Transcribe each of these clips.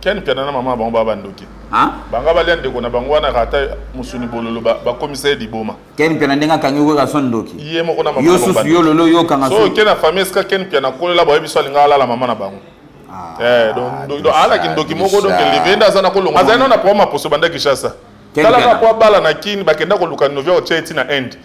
Ken Mpiana na mama na bango ba bandoki. Banga balia ndeko na bango wana ata musuni bololo bakomisa ye liboma. Ken Mpiana ndenge akangi Werrason ndoki. Ye moko na mama. Yo susu yo lolo yo kanga so. So ke na famille esika Ken Mpiana kolela ba yebiso alinga alala mama na bango. Ah, eh donc donc ala kindoki moko donc levenda aza na kolonga. Azali na problème poso banda Kinshasa. Tala kaka po abala na Kin bakenda koluka novia otia ye ti na Inde.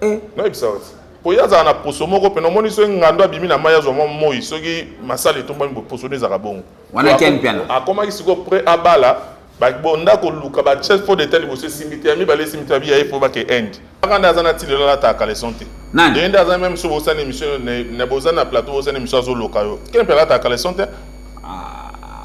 Eh. Nayebisa yo ti. Po ye azala na poso moko pena omoni soki ngando abimi na mayi azwa mwa moyi soki masala etombwami boye poso nde ezalaka bongo. Wana Ken Mpiana. Akomaki sikoyo près abala ba bonda koluka ba tie faux de liboso esimbi te ya mibale esimbi te babi ya ye faut bake Inde. Kaka nde aza na ti lelo alataka caleçon te. Nani? Ye nde aza meme soki bosani emission na boza na plateau bosani emission azoloka yo. Ken Mpiana alataka caleçon te.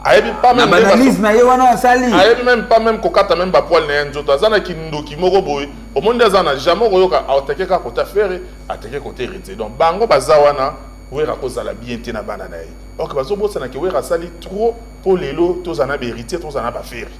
Ayebi pas meme na analyse na ye wana asali. Ayebi meme pas meme kokata meme ba poil na ye nzoto. Aza na kindoki moko boye. Omoni nde aza na jamais okoyoka attaquer kaka côté Ferre, attaquer côté Héritier. Donc bango baza wana Werra akozala bien te na bana na ye. Ok bazobosana ke Werra asali trop po lelo tozala na ba Héritier, tozala na ba Ferre.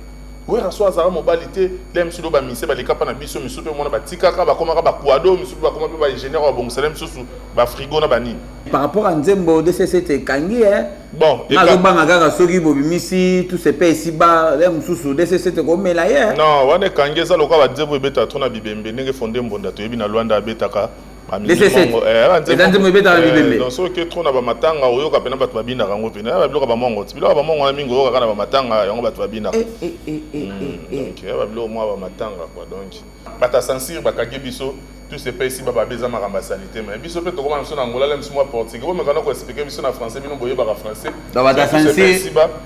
Werra so azala mobali te, le misusu do ba mise baleka pa na biso, misusu pe mona batikaka bakomaka ba quado, misusu pe bakoma pe ba ingénieur babongisa le misusu ba frigo na ba nini. Par rapport à nzembo DCC ekangi eh. Bon, nazobanga kaka soki bobimisi tout se paye ici bas le mosusu DCC komela ye. Non, wana ekangi eza lokola ba nzembo ebeta trop na bibembe ndenge Fonde Mbonda toyebi na Luanda abetaka eza nzembo ebetaka bibembe. Donc soki trop na bamatanga oyoka pena bato babinaka yango pena ya babiloko ya bamongo ti biloko ya bamongo wana mingi oyokaka na bamatanga yango bato babinaka. Donc ya babiloko mwa bamatanga quoi donc bato ya censure bakangi biso tout se paye ici bababe eza makambo ya salite mais biso mpe tokoma na biso na Angola la biso mwa portugais bomeka na koexplike biso na français bino boyebaka français. Donc bato ya censure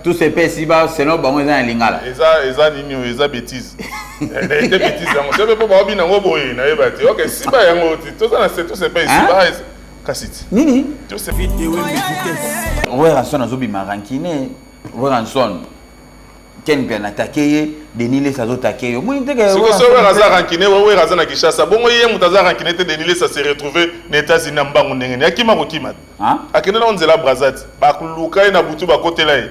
tout se paye ici bas selon bango eza na lingala. Eza eza nini oyo eza bêtise. Ete bêtise yango soki mpe baobina yango boye nayeba te ok siba yango ti toza na se tout se paye ici bas kasi ti nini tout se Werrason azobima rancune Werrason Ken Mpiana atake ye Denis Lessie azotake ye omoni te ke sikoyo soki Werra aza rancune Werra aza na Kinshasa bongo ye moto aza rancune te Denis Lessie se retrouver na États-Unis na mbangu ndenge nini akima kokima te akende nao nzela Brazza ti baluka ye na butu bakotela ye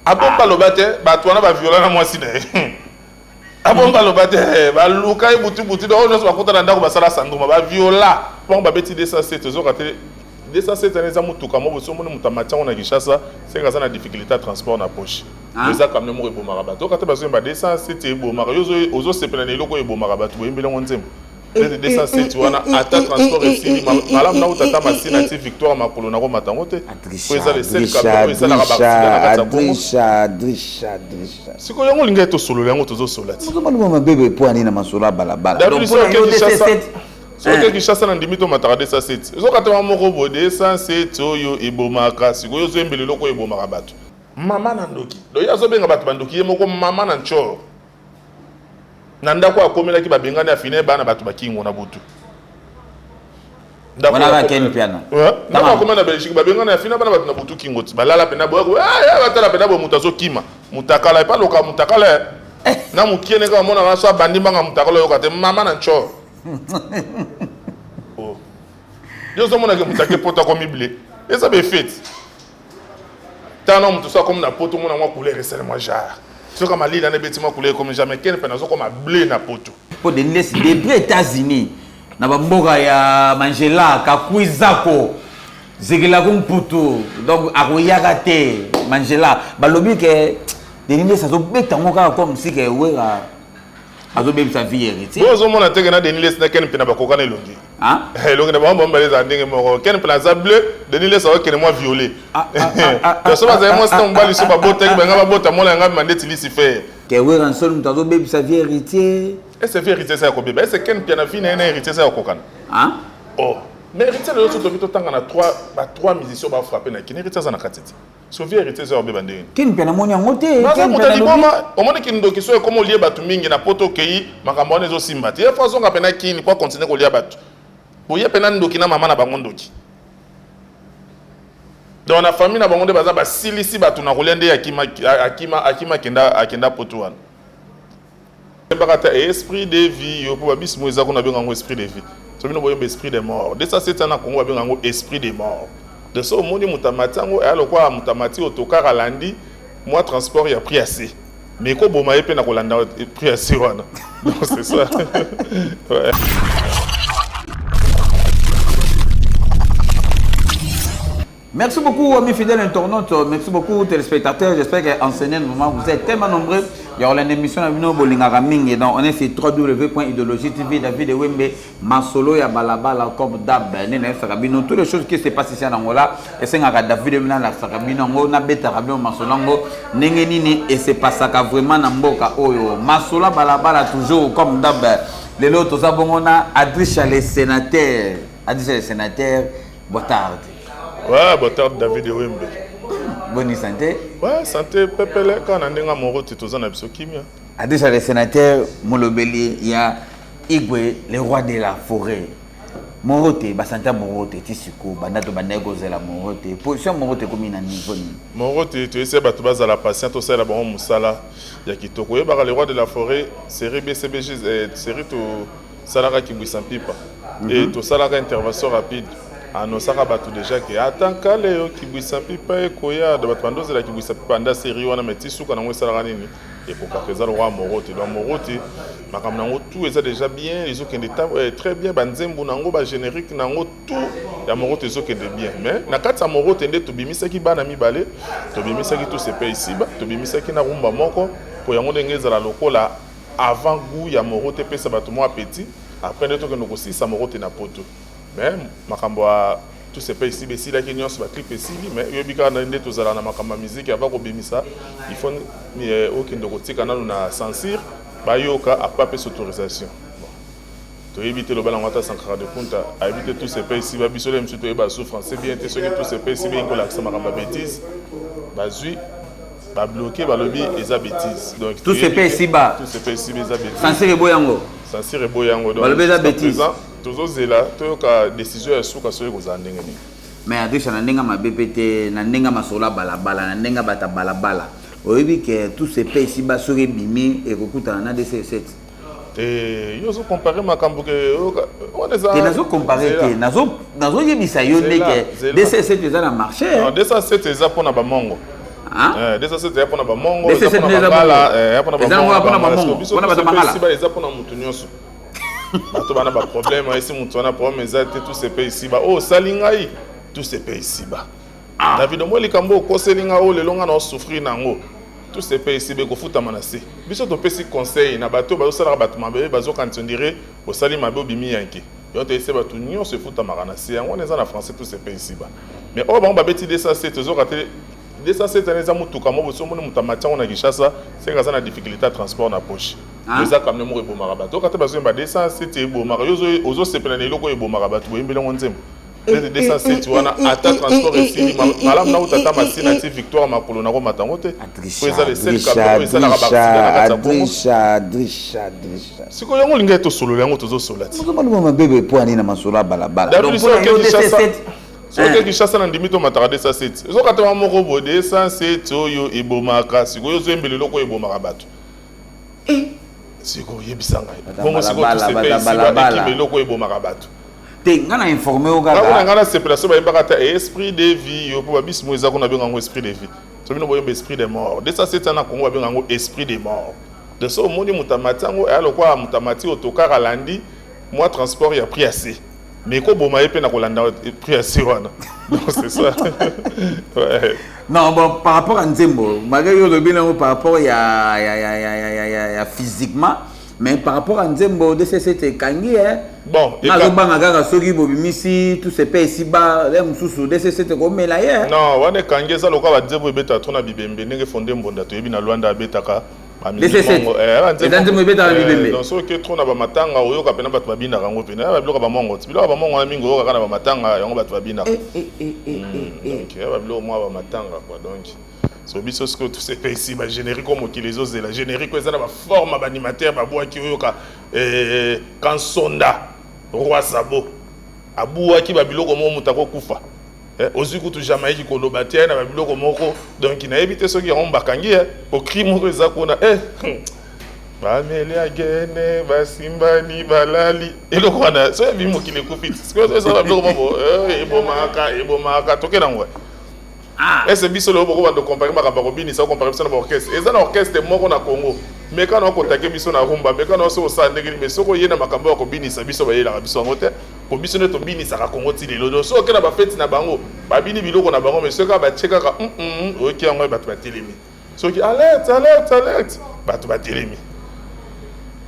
abomba aloba te bato wana baviola na mwasi na ye abomba aloba te baluka ye butu butu oyo nyonso bakuta na ndako basala sandroma baviola bango babeti 207 ozoka te 207 wana eza motuka moko soki omoni moto amati yango na Kinshasa seke aza na difficulté ya transport na poche. Eza camion moko ebomaka bato oyoka te bazoyemba 207 ebomaka yo ozosepela na eloko oyo ebomaka bato boyembeli yango nzembo 207 wana ata transport esili malamu nauta ata masina ti victoire makolo nakomata yango te po eza le seul camion oyo esalaka ba accident na kati ya Congo. Sikoyo yango olingaki tosolola yango tozosola ti. Ozomaloba mabe boye mpo ya nini na masolo ya balabala? Donc mpo na yo 207 Soki oke Kinshasa na ndimi tomataka 207. Ezokatama moko boye 207 oyo ebomaka sikoyo ozoyembela eloko oyo ebomaka bato. Mama na ndoki. Donc ye azobenga bato bandoki ye moko mama na ntshor. Na ndako akomelaki babengani afine bana bato bakingo na butu. Ndako Wana Ken Mpiana. Ndako akoma na Belgique babengani afina bana bato na butu kingo ti balala pena boye batala pena boye moto azokima mutakala epa loka mutakala na mokie ndenge amonaka so abandi mbanga mutakala oyoka te mama na ntshor. Oh. Yo ozomona ke moto ake poto akomi ble eza befeti tana moto so akomi na poto omona mwa couleur esali mwa genre soki malili wana ebeti mwa couleur ekomi jamais ken mpe nazokoma ble na poto mpo Denis Lessie depuis États-Unis na bamboka ya Mangela Kakwizako Zekelako Mputu donc akoyaka te Mangela balobi ke Denis Lessie azobeta yango kaka comme si ke Werra azobebisa vie héritier. Bo ozomona te ke na Denis Lessie na Ken Mpena bakokana elongi. Hein? Elongi na bango bango mibale ezala ndenge moko. Ken Mpena aza bleu, Denis Lessie akokende mwa violet. Donc soki bazali mwasi na mobali so babotaki balinga babota mwana yanga abima ndeti Lucifer. Ke Werrason moto azobebisa vie héritier. Est-ce vie héritier eza ya kobeba? Est-ce Ken Mpiana vie na ye na héritier eza ya kokokana? Hein? Oh. Mais héritier lelo soki tobi totanga na 3 ba 3 musiciens ba frapper na Kin, héritier aza na kati te. Soki héritier eza obeba ndenge. Ken mpe namoni yango te. Naza moto ya liboma, omoni kindoki so ekoma olie bato mingi na poto okei makambo wana ezosimba te. Ye fo azonga pena Kin po akontinue kolia bato. Boye pena ndoki na mama na bango ndoki. Donc na famille na bango nde baza basilisi bato na kolia nde akima akima akima akenda akenda poto wana. Yembaka ata esprit de vie yo po ba bisi mo eza kuna benga yango esprit de vie. So bino boyemba esprit de mort. 207 na Congo babenga yango esprit de mort. De so omoni moto amati yango eya lokola moto amati autocar alandi mwa transport ya prix ya se. Mais ekoboma ye mpe na kolanda prix ya se wana. Donc c'est ça. Ouais. Merci beaucoup, amis fidèles internautes. Merci beaucoup, téléspectateurs. J'espère qu'en ce moment, vous êtes tellement nombreux. Il y aura une émission à bolingaka mingi. Donc, on est sur www.idéologie TV, David Wembe, Masolo ya Balabala, comme d'hab. Toutes les choses qui se passent ici en Angola. Et c'est David Wembe, la Sarabino, na beta rabino Masolongo, ndenge nini, et c'est passaka vraiment na mboka oyo. Masolo Balabala, toujours comme d'hab. Lelo, toza bongo na Adricha le sénateur. Adricha le sénateur, boa tarde. Ouais, boa tarde David Wembe. Bonne santé. Ouais, santé pepele quand na ndenga moro ti toza na biso kimia. Adricha le sénateur molobeli ya Igwe le roi de la forêt. Morote, ba santé morote ti siko banda to banda kozela morote. Position morote komi na niveau ni. Morote to essaie bato bazala patient to sala bango musala ya kitoko. Oyebaka le roi de la forêt série BCBG série to salaka kibwisa mpipa. Et to salaka intervention rapide. Anosaka bato déjà ke ata kale yo kibwisa mpipa ekoya do bato bandozela kibwisa mpipa nda série wana mais ti suka nango esalaka nini ekokaka eza lokwa morote. Donc morote makambo nango tout eza déjà bien, ezokende très bien, banzembo nango bagénérique nango tout ya morote ezokende bien. Mais na kati ya morote nde tobimisaki bana mibale, tobimisaki tout se paye ici-bas, tobimisaki na rumba moko po yango ndenge ezala lokola avant goût ya morote epesa bato mwa appétit, après nde tokende kosisa morote na poto. Mais makambo ya tout se paye ici esilaki nyonso, baclip esili, mais oyebi kaka nde tozala na makambo ya musique, avant kobimisa il faut okende kotika nanu na censure bayoka, après apesa autorisation. Toyebi te loba nango ata Sankara de Kunta ayebi te tout se paye ici ba biso le mosusu toyeba su français bien te. Soki tout se paye ici bengi kolakisa makambo ya bêtise, bazwi babloqué, balobi eza bêtise. Donc tout se paye ici bas, tout se paye ici eza bêtise. Censure eboyi yango. Censure eboyi yango. Donc balobi eza bêtise. Tozozela toyoka décision ya suka soki kozala ndenge nini. Mais Adrisha, na ndenge mabe mpe te, na ndenge masolo ya balabala, na ndenge bata balabala, oyebi ke tout se paye ici bas soki ebimi ekokutana na dc7. Te, yo ozocompare makambo ke wana eza Te, nazocompare te, nazoyebisa yo ndeke dc7 eza na marché. 207 eza mpona bamongo. 207 eza mpona bamongo, eza mpona bangala, mpona bamongo, mpona bato bangala. Eza mpona motu nyonso, bato bana baproblème esi motu wana problème eza te. Tout se paye ici bas oyo osali ngai, tout se paye ici bas. David, omoi likambo okoseli ngai oyo lelo ngai na osouffrir nango, tout se paye ici bas, ekofutama na se. Biso topesi conseil na bato oyo bazosalaka bato mabe, bazokanisa ondire osali mabe obimi yanke yo. Toyesi bato nyonso efutamaka na se, yango wana eza na français tout se paye ici bas. Mais oyo bango babeti 207, ozoka te 207 wana eza motuka moko so omoni moto amati yango na Kinshasa, senge aza na difficulté ya transport na poche. Eza camion moko ebomaka bato. Oka te bazoyemba 207 ebomaka, yo ozosepela na eloko oyo ebomaka bato, boyembeli yango nzembo. 207 wana ata transport esili malamu nauta ata Masina ti Victoire makolo nakomata yango te, po eza le seul camion oyo esalaka baaccident na kati ya Congo. Sikoyo yango olingai tosolola yango, tozosola ti. Ozomaloba mabe po ani na masolo ya balabala. Soki Kinshasa na ndimi tomataka 207, ezokatama moko boye 207 oyo ebomaka. Sikoyo ozoyembela eloko oyo ebomaka bato, sikoyo oyebisa ngai bongo sikoyo tosepekima eloko oyo ebomaka bato? Te, nga na informe yo. Kaka na ngai nasepela so bayembaka ata esprit de vie yo, mpo babisi mo eza kuna babenga yango esprit de vie. So bino boyemba esprit de mort, 207 na Congo babenga yango esprit de mort. De so omoni moto amati yango, eya lokola moto amati autocar, alandi mwa transport ya prix ya se, mais ekoboma ye mpe na kolanda prix ya se wana. Donc c'est ça, ouais. Non, bon, par rapport à nzembo, malgré yo olobi nango par rapport ya physiquement, mais par rapport à nzembo 207 ekangi e. Bon. Nazobanga kaka soki bobimisi tout se paye ici bas le mosusu, 207 ekomela ye. Non, wana ekangi, eza lokola banzembo ebetaka trop na bibembe, ndenge Fonde Mbonda toyebi na Lwanda abetaka. Eza nzembo ebetaka bibembe. Donc soki trop na bamatanga, oyoka mpena bato babinaka yango mpena ya biloko ya bamongo ti biloko ya bamongo wana mingi oyokaka na bamatanga yango bato babinaka. Donc ya babiloko mwa bamatanga quoi. Donc so biso sikoyo tosepesi bagénérique oyo mokili ezozela, générique oyo eza na baforme ya baanimateur babwaki, oyoka Kansonda Roi Sabo abuwaki babiloko moko, moto akokufa. Ozwi kutu Jamaïque koloba te na babiloko moko. Donc nayebi te soki yango bakangi ye okri moko eza kuna, bameli agene basimbani balali eloko wana so ebi mokili ekufi. Sikoyo eza babiloko moko ebomaka ebomaka, toke nango. Ese biso lelo boko bando comparer makambo ya kobinisa, ocompare biso na baorchestre? Eza na orchestre moko na Congo. Meka na okotake biso na rumba, meka na oso osala ndenge nini, mais soki oye na makambo ya kobinisa biso, bayelaka biso yango te, po biso nde tobinisaka Kongo ti lelo. Donc soki oke na bafeti na bango, babini biloko na bango, mais soki kaka batie kaka oyoki yango, bato batelemi. Soki alerte, alerte, alerte, bato batelemi,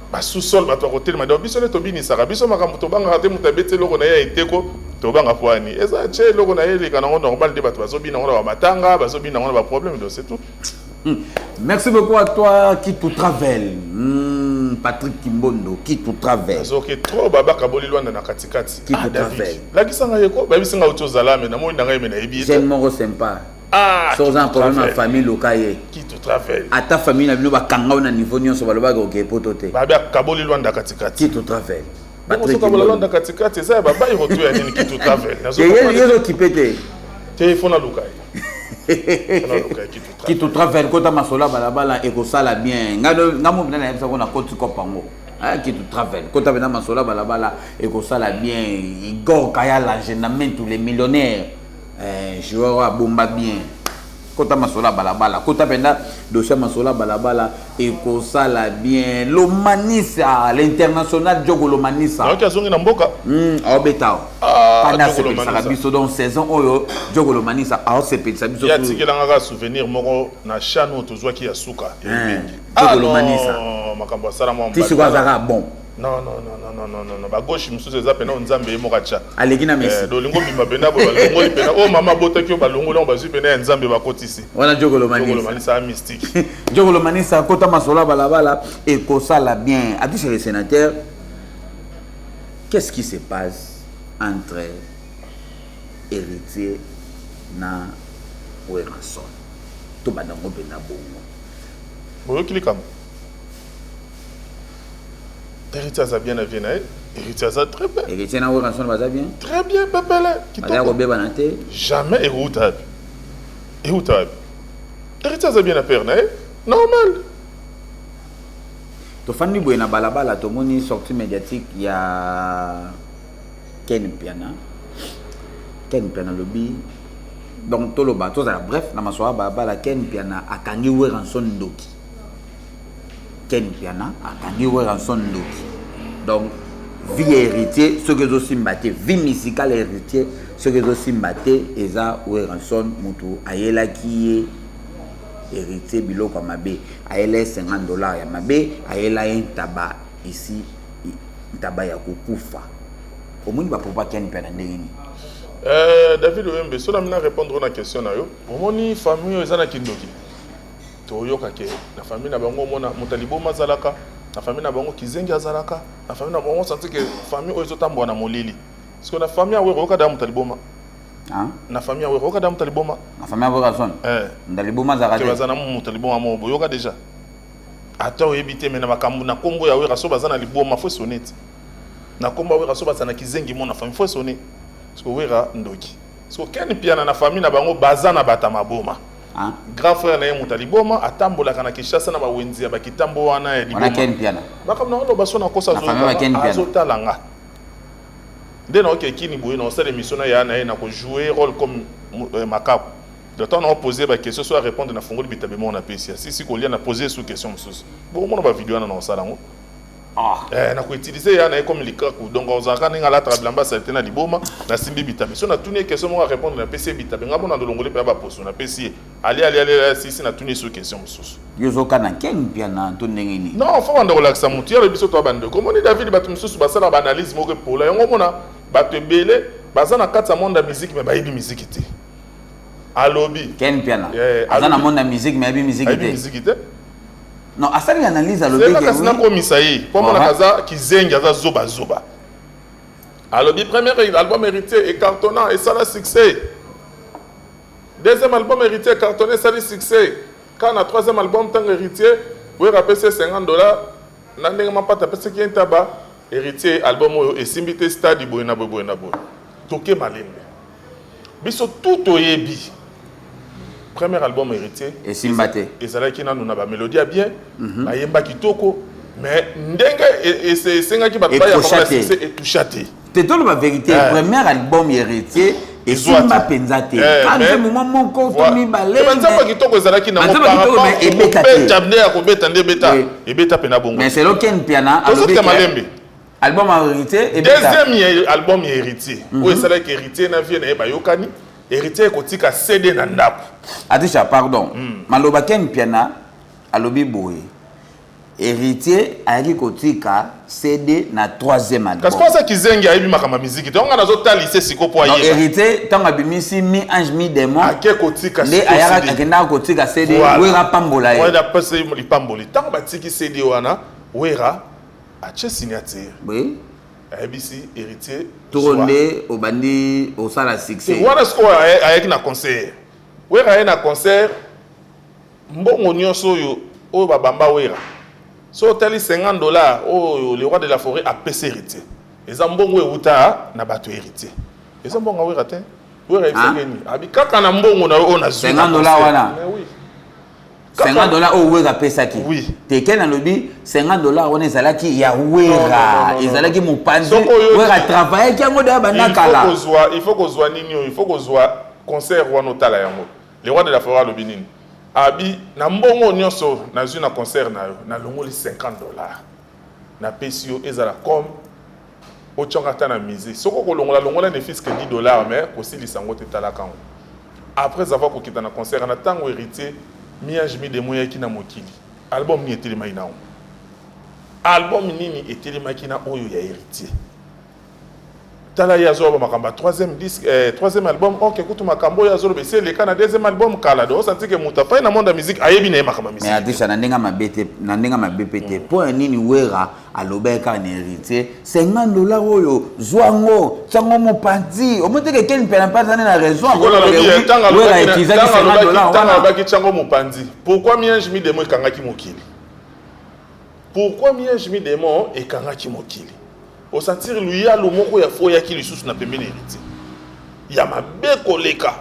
basous-sol, bato bakotelema. Donc biso nde tobinisaka biso makambo, tobangaka te. Moto abeti eloko na ye ya eteko, tobanga po ani eza tie eloko na ye, eleka nango normal. Nde bato bazobina yango na bamatanga, bazobina yango na baproblème. Donc c'est tout. Merci beaucoup à toi, Kitu Travel. Patrick Kimbondo, Kitu Travel. Azoki trop babaka boli Lwanda na katikati. Kitu Travel. Lakisanga ye ko bayebisi nga oti ozala, me namoni na ngai, me nayebi ye. Jeune moko sympa. Ah, so oza na problème ya famille, loka ye. Kitu Travel. Ata famille na bino bakanga na niveau nyonso, balobaka oke poto te. Babi akaboli Lwanda katikati. Kitu Travel. Patrick Kimbondo. Lwanda katikati eza ya babai roto ya nini? Kitu Travel. Ye ozokipe te. Te, fo naluka ye. Kitu Travel, kota masolo ya balabala, ekosala bien. Nga mo mpena nayebisa ko na koti kopa yango. Kitu Travel, kota mpena masolo ya balabala, ekosala bien. Igor Kayala, Genamentu les millionnaires, joueur oyo abomba bien. Kota masolo ya balabala, kota mpenza dossier ya masolo ya balabala, ekosala bien. Lomanisa, l'international Diogo Lomanisa. Nayoki azongi na mboka. Aobeta o pana, asepelisaka biso. Donc saison oyo Diogo Lomanisa aosepelisa biso. Ye atikelanga kaka souvenir moko na chan oyo tozwaki ya suka. Diogo Lomanisa. Makambo asala mwa. Ti sikoyo azalaka bon. Non, non, non, non, non, non, non, bagauche mosusu eza pena Nzambe ye moko atya. Aleki na Messi. Dolingo bima pena boye, balongoli pena oyo mama abotaki, oyo balongoli yango, bazwi pena ya Nzambe, bakotisi. Wana Diogo Lomanisa. Lomanisa ya mystique. Diogo Lomanisa, kota masolo ya balabala, ekosala bien. Adisha le sénateur, qu'est-ce qui se passe entre Héritier na Werrason? Tobanda ngo mpenza bongo. Boyoki likambo, Héritier aza bien na vie na ye. Héritier aza très bien. Héritier na Werrason baza bien? Très bien, pepele. Baza kobebana te? Jamais. Euta wapi? Euta wapi? Héritier aza bien na père na ye, normal. Tofandi boye na balabala, tomoni sortie médiatique ya Ken Piana. Ken Piana alobi, donc toloba, tozala bref na masolo ya balabala, Ken Piana akangi Werrason ndoki. Ken Piana akangi Werrason ndoki. Donc vie ya Héritier soki ezosimba te, vie musicale ya Héritier soki ezosimba te, eza Werrason motu ayelaki ye Héritier biloko ya mabe. Ayela ye 50 $ ya mabe, ayela ye ntaba isi, ntaba ya kokufa. Omoni bapropos Ken Piana ndenge nini? David Oyembe, so na mina répondre na question na yo, omoni famille oyo eza na kindoki, toyoka ke na famille na bango, omona moto aliboma azalaka na famille na bango, kizengi azalaka na famille na bango, santi ke famille oyo ezotambola na molili. Parce que na famille ya Wera, oyoka da moto aliboma? Na famille ya Wera, oyoka da moto aliboma? Na famille ya Werrason? Eh. Ndaliboma azalaka te? Te. Baza na moto aliboma moko boyoka déjà, ata oyebi te. Me na makambo na nkombo ya Wera, so baza na liboma, fo esone ti na nkombo ya Wera. So baza na kizengi mo na famille, fo esone, parce que Wera ndoki. Parce que Ken Piana, na famille na bango, baza na bato ya maboma. Grand frère na ye moto ya liboma, atambolaka na Kinshasa na bawenzi ya bakitambo wana ya liboma. Makambo na oloba so nakosa, azotala nga nde naoki ekini boye, na osala émission na ya na ye, na kojouer rôle comme makaku. Donc ntango naopose baquestion, so arépondre, nafungoli bitabe moko, napesi asisi kolia, na pose sous question mosusu. Bokomona bavideo wana na osala yango. Nakoutiliser ya na ye comme likaku. Donc ozalaka ndenge alataka bilamba asali te na liboma, nasimbi bitabe, so natuni ye question moko, arépondre, napesi ye bitabe. Nga mona ndolongoli mpe ya baposo, napesi ye, ali ali ali asisi, natuni ye so question mosusu. Yo ozokana Ken Mpiana to ndenge nini? Non, fo banda kolakisa motu yalo. Biso to bandeko, omoni David, bato mosusu basala baanalyse moko epola yango. Omona bato ebele baza na kati ya monde ya musique, me bayebi musique te. Alobi Ken Mpiana aza na monde ya musique, me ayebi musique te. Musique te. Non, asali analyse, alobi. Kasi nakomisa ye mpo amonaka aza kizengi, aza zobazoba. Alobi premier album Héritier ecartonna, esala succès. Deuxième album Héritier ecartonné, esali succès. Kaka na troisième album, ntango Héritier, Wera apesi ye 50 $ na ndenge mapata apesaki ye ntaba, Héritier album oyo esimbi te, stade boye na boye, boye na boye. Toke malembe, biso tout toyebi premier album Héritier esimba te. Ezalaki nanu na bamélodie ya bien, bayemba kitoko, mais ndenge esengaki bato bayamba succès, etoucha te. Te, toloba vérité, premier album Héritier Esimba mpenza te. Ka nzembo mwa moko to mibale. Banzembo ya kitoko ezalaki nango par rapport ebeta te. Nde ya kobeta nde ebeta, ebeta mpenza bongo. Mais selon Ken Mpiana, alobi malembe. Album ya Héritier ebeta. Deuxième ya album ya Héritier oyo esalaki Héritier na vie na ye bayokani, Héritier ekotika CD na ndako. Atisha, pardon, maloba Ken Mpiana alobi boye: Héritier ayaki kotika CD na troisième album. Kasi mpo aza kizengi, ayebi makambo ya miziki te. Onga nazotalise siko mpo ayeba. Héritier, ntango abimisi Mi-Ange Mi-Démon, ake kotika. Nde akendaka kotika CD. Wera pambola ye. Wera apesa lipamboli. Ntango batiki CD wana, Wera atie signature. Ayebisi Héritier. Toko nde obandi osala succès. Wana sikoyo ayaki na concert. Wera aye na concert, mbongo nyonso oyo babamba Wera, so otali 50 $ oyo le roi de la forêt apesi Héritier, eza mbongo euta na bato. Héritier, eza mbongo ya Wera te. Wera ayebisaki nini? Abi kaka na mbongo na yo oyo nazwi. 50 $ wana. Oui. 50 $ oyo Wera apesaki. Oui. Te, Ken alobi 50 $ wana ezalaki ya Wera, ezalaki mopanzi. Wera travaillaki yango deya banda kala. Il faut kozwa nini oyo, il faut kozwa concert wana, otala yango. Le roi de la forêt alobi nini? Abi na mbongo nyonso nazwi na concert na yo, nalongoli 50 $, napesi yo, ezala comme otyanga ata na musée. Soki okolongola, longola ne fût-ce que 10 $, mais kosilisa yango te, talaka yango. Après avoir kokita na concert na ntango Héritier, Mi-Ange Mi-Démon eyaki na mokili, album nini etelemaki na yango? Album nini etelemaki na oyo ya Héritier? Tala, ye azoloba makambo ya troisième disque, troisième album. Ok, kutu makambo oyo azoloba esi eleka na deuxième album kala. Donc osanti ke moto afai na monde ya musique, ayebi na ye makambo ya musique. Mais Adrisha, na ndenge mabe te, na ndenge mabe mpe te. Mpo ya nini Wera alobaki kaka na Héritier 50 $ oyo, zwango, tiango mopanzi? Omoni teke Ken mpe na mpe azali na raison. Wera utilisaki 50 $ wana. Alobaki tiango mopanzi. Pourquoi Mi-Ange Mi-Démon ekangaki mokili? Pourquoi Mi-Ange Mi-Démon ekangaki mokili? Osentir luyalo moko ya fo oyaki lisusu na pembeni Héritier ya mabe koleka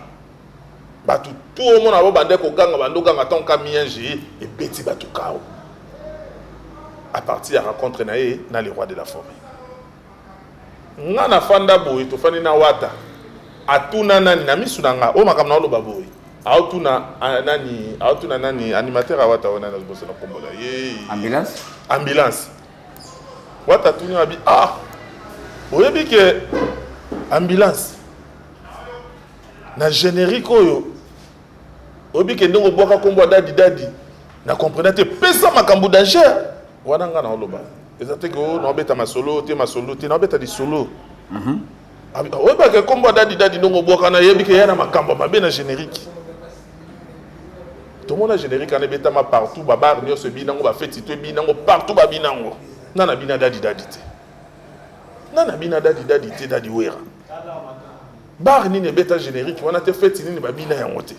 bato tu. Omona bo bande koganga, bande oganga ntango ka Mi-Ange ebeti bato kao à partir ya rencontre na ye na le roi de la forêt. Nga nafanda boye, tofandi na Wata, atuna nani na misu na nga oyo makambo na oloba boye, aotuna nani, aotuna nani, animateur awata wana, nazobosana kombola ye. Ambulance. Ambulance. Wata atuni, abi: "Ah, oyebi ke ambulance na générique oyo, oyebi ke ndenge obwaka nkombo ya Dadi Dadi na comprena te, pesa makambo danger wana." Nga na oloba eza te ke o naobeta masolo te, masolo te, naobeta lisolo. Oyebaka nkombo ya Dadi Dadi, ndenge obwaka, nayebi ke ya na makambo ya mabe na générique. Tomona générique wana ebetama partout, babar nyonso ebinango, bafeti to ebinango partout, babinango. Nga na bina Dadi Dadi te, nga na bina Dadi Dadi te. Dadi Wera, bar nini ebeta générique wana te? Feti nini babina yango te?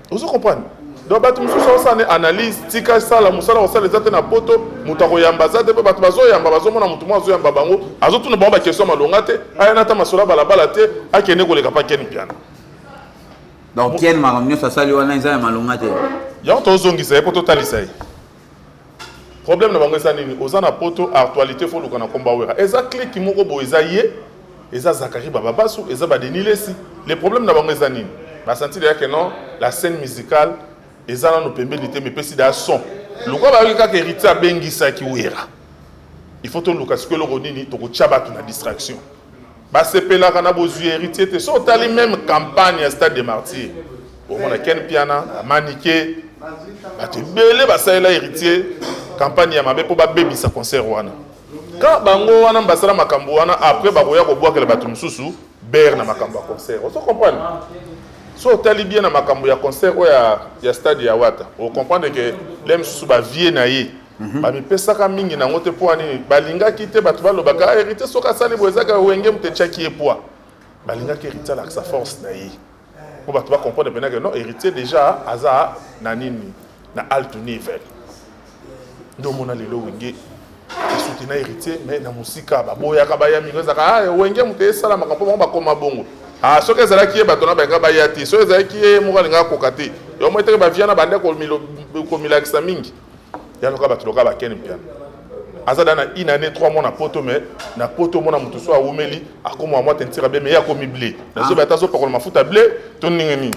Ozo comprendre? Donc bato mosusu osala ne analyse, tika sala mosala kosala eza te. Na poto moto akoyamba aza te, mpe bato bazoyamba, bazomona moto moko azoyamba bango, azotuna bango baquestion malonga te, aya na ata masolo ya balabala te, akende koleka mpa Ken Mpiana. Donc Ken, makambo nyonso asali wana eza ya malonga te. Yango tozongisa ye mpo totalisa ye problème na bango eza nini. Oza na poto, actualité fo luka na komba Wera. Eza clique moko boye, eza ye, eza Zakari Bababasu, eza baDenis Lesi. Le problème na bango eza nini? Basentir yake non, la scène musicale eza nano pembeni te, mepesi da son lokwa. Bayoki kaka Héritier abengisaki Wera, il faut toluka sikoyo eloko nini tokotia bato na distraction. Basepelaka na bozwi Héritier te. So otali même campagne ya Stade de Martyr, omona Ken Piana, Manike, bato ebele basalela Héritier campagne ya mabe mpo babebisa concert wana. Ka bango wana basala makambo wana, après bakoya kobwakela bato mosusu bere na makambo ya concert. Ozo comprendre? So otali bien na makambo ya concert oyo ya stade ya Wata, ocomprendre ke le mosusu bavie na ye bamipesaka mingi nango te. Mpo nini balingaki te bato balobaka: "Ah, Héritier soki asali boye, ezaka Wenge moto etiaki ye poids"? Balingaki Héritier alakisa force na ye mpo bato bacomprendre mpena ke non, Héritier déjà aza na nini, na alt niveau. Nde omona lelo Wenge esoutenir Héritier, mais na mosika baboyaka baya mingi. Ezalaka: "Ah, Wenge moto esalamaka mpo bango bakoma bongo." Ah, soki ezalaki ye, bato na balinga baya te. Soki ezalaki ye moko, alingaka koka te. Yo moi teke bavia na bande komilakisa mingi ya loka bato loka baKen Mpiana. Aza da na une année 3 mois na poto, mais na poto mona moto so awumeli akoma mwa tentira bien, mais ye akomi blé. Nazoyeba ata azopakola mafuta blé to ndenge nini.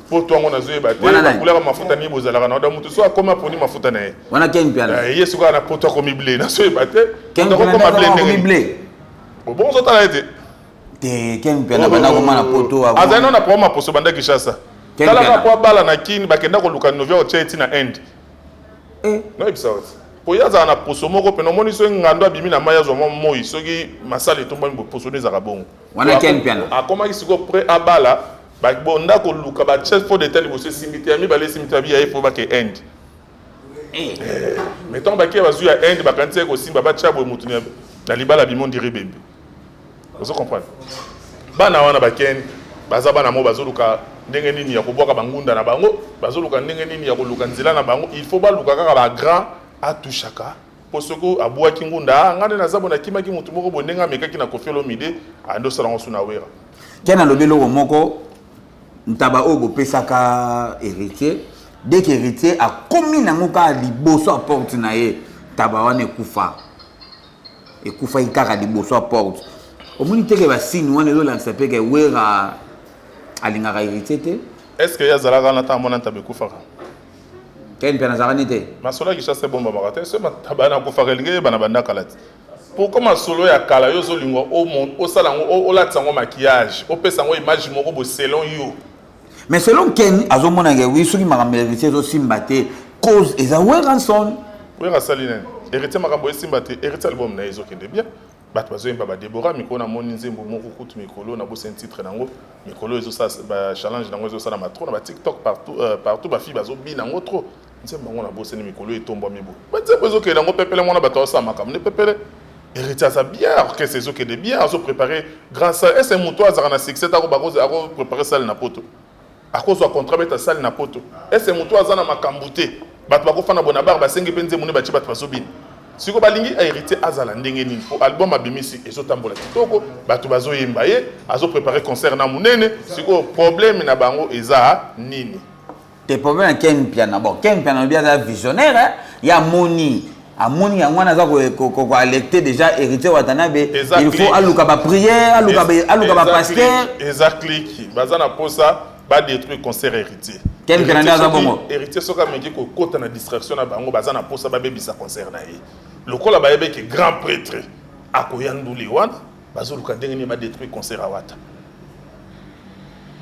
Poto yango nazoyeba te bakulaka mafuta nini bozalaka na moto so akomi aponi mafuta na ye. Wana Ken Mpiana. Ye sikoyo na poto akomi blé, nazoyeba te moto akokoma blé ndenge nini. Bongo ozotala ye te. Te, Ken Mpiana banda koma na poto. Azali nano na problème ya poso banda Kinshasa. Talaka po abala na Kini, bakenda koluka novia otia ye ti na Inde. Noyebisa yo ti po ye azala na poso moko pene, omoni soki ngando abimi na mai azwa mwa moi, soki masala etombwami boye, poso nde ezalaka bongo. Wana Ken Mpiana. Akomaki sikoyo prêt abala, bonda koluka batie fond de teint liboso esimbi te, ya mibale esimbi te, babi ya ye fo bake Inde. Mais ntango bakie bazwi ya Inde, bakanisi ye kosimba, batia boye motu na libala bimo ndiri bembe. Ozo comprendre? Bana wana bakende baza bana mo bazoluka ndenge nini ya kobwaka bangunda na bango, bazoluka ndenge nini ya koluka nzela na bango. Il faut baluka kaka ba grand atushaka po soki abwaki ngunda, ah, ngai nde naza boye, nakimaki motu moko boye, ndenge amekaki na Koffi Olomide, ande osala yango su na Wera. Ken alobi eloko moko, ntaba oyo bopesaka Héritier, dès que Héritier akomi nango kaka liboso ya porte na ye, ntaba wana ekufa. Ekufaki kaka liboso ya porte. Omoni te ke basigne wana ezolakisa mpe ke Wera alingaka Héritier te? Est ce que ye azalaka wana ntango mona ntaba ekufaka? Ken mpe nazalaka ni te. Masolo ya Kinshasa ebombamaka te. Soki ntaba wana akufaka, elingi eyebana banda kala te. Pourquoi masolo ya kala yo ozolinga osala yango, olatisa yango maquillage, opesa yango image moko boye selon yo? Mais selon Ken, azomona ke oui, soki makambo ya Héritier ezosimba te, cause eza Werrason. Wera asali nini? Héritier makambo esimba te. Héritier album na ye ezokende bien, bato bazoyemba badebora mikolo. Namoni nzembo moko kutu mikolo, nabosani titre nango. Mikolo ezosala bachallenge nango, ezosalama trop na baTikTok partout, partout bafille bazobina yango trop. Nzembo yango nabosani, mikolo etombwami boye. Banzembo ezokende yango pepele mwana, bato azosala makambo nde pepele. Héritier aza bien, orchestre ezokende bien, azoprépare grand salle. Ese moto azalaka na succès tako akoprépare salle na poto, akozwa contrat beta salle na poto? Ese moto aza na makambo te, bato bakofanda bona bar, basengi mpe nzembo nde batie, bato bazobina. Sikoyo balingi Héritier azala ndenge nini? Po album abimisi ezotambola kitoko, bato bazoyemba ye, azoprépare concert na monene. Sikoyo problème na bango eza nini? Te, problème ya Ken Mpiana, bon, Ken Mpiana alobi aza visionnaire, hein? Ye amoni yango wana aza koalerter déjà Héritier Watanabe. Il faut aluka baprière, aluka bapasteur. Eza clique, baza na posa badétruire concert Héritier. Ken Mpiana nde aza bongo. Héritier soki ameki kokota na distraction na bango, baza na posa babebisa concert na ye. Lokola bayebeki grand prêtre akoya ndule wana, bazoluka ndenge nini badétruire concert awata.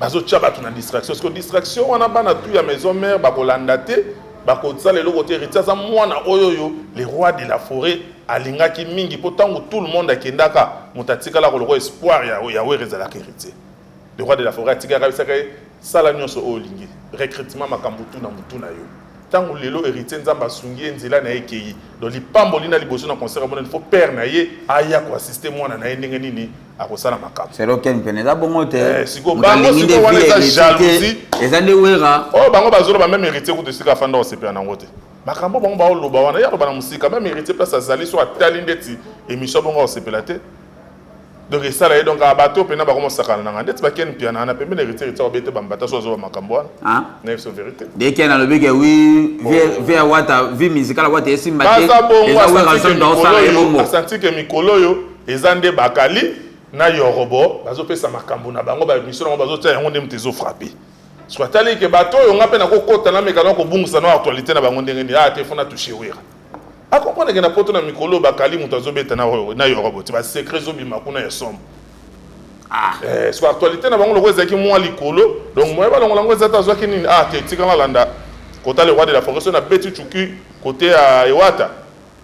Bazotia bato na distraction. Parce que distraction wana, bana tu ya maison mère bakolanda te, bakosala eloko te. Héritier aza mwana oyo oyo le roi de la forêt alingaki mingi, mpo ntango tout le monde akendaka, moto atikala koloko espoir ya Wera ezalaka Héritier. Le roi de la forêt atikaka, abisaka ye: sala nyonso oyo olingi, recrutement, makambo tu na motu na yo. Ntango lelo Héritier, Nzambe asungi ye, nzela na ye ekei, donc lipamboli na liboso na concert amonani, faut père na ye aya koassiste mwana na ye ndenge nini akosala makambo. Selo Ken Mpiana eza bongo te. Sikoyo bango, sikoyo wana eza jalousie. Eza nde Wera. Oyo bango bazoloba, même Héritier kutu esika afanda kosepela nango te. Makambo bango baoloba wana, ye aloba na mosika. Même Héritier place azali, so atali ndeti émission bongo, akosepela te. Donc esala ye, donc bato mpena bakomosakana nanga ndeti baKen Mpiana wana pembeni Héritier. Héritier obete bambata so azoba makambo wana na biso vérité. De Ken alobi ke oui, vie ya Wata, vie musicale Wata esimba te. Baza bongo, asanti ke mikolo oyo eza nde bakali na Yorobo bazopesa makambo na bango, bamission nango bazotia yango nde moto ezofrappe. So atali ke bato oyo nga mpe nakokota, nameka na kobungisa na actualité na bango ndenge nini. Ah te, fo na touche Wera. Acomprendre ke na poto na mikolo bakali moto azobeta na Yorobo ti basecret ezobima kuna ya somo. So actualité na bango loko ezalaki mwa likolo, donc moye balongola yango eza te. Azwaki nini? Ah te, tikanga landa kota le roi de la forêt. So nabeti cuki kote ya ewata,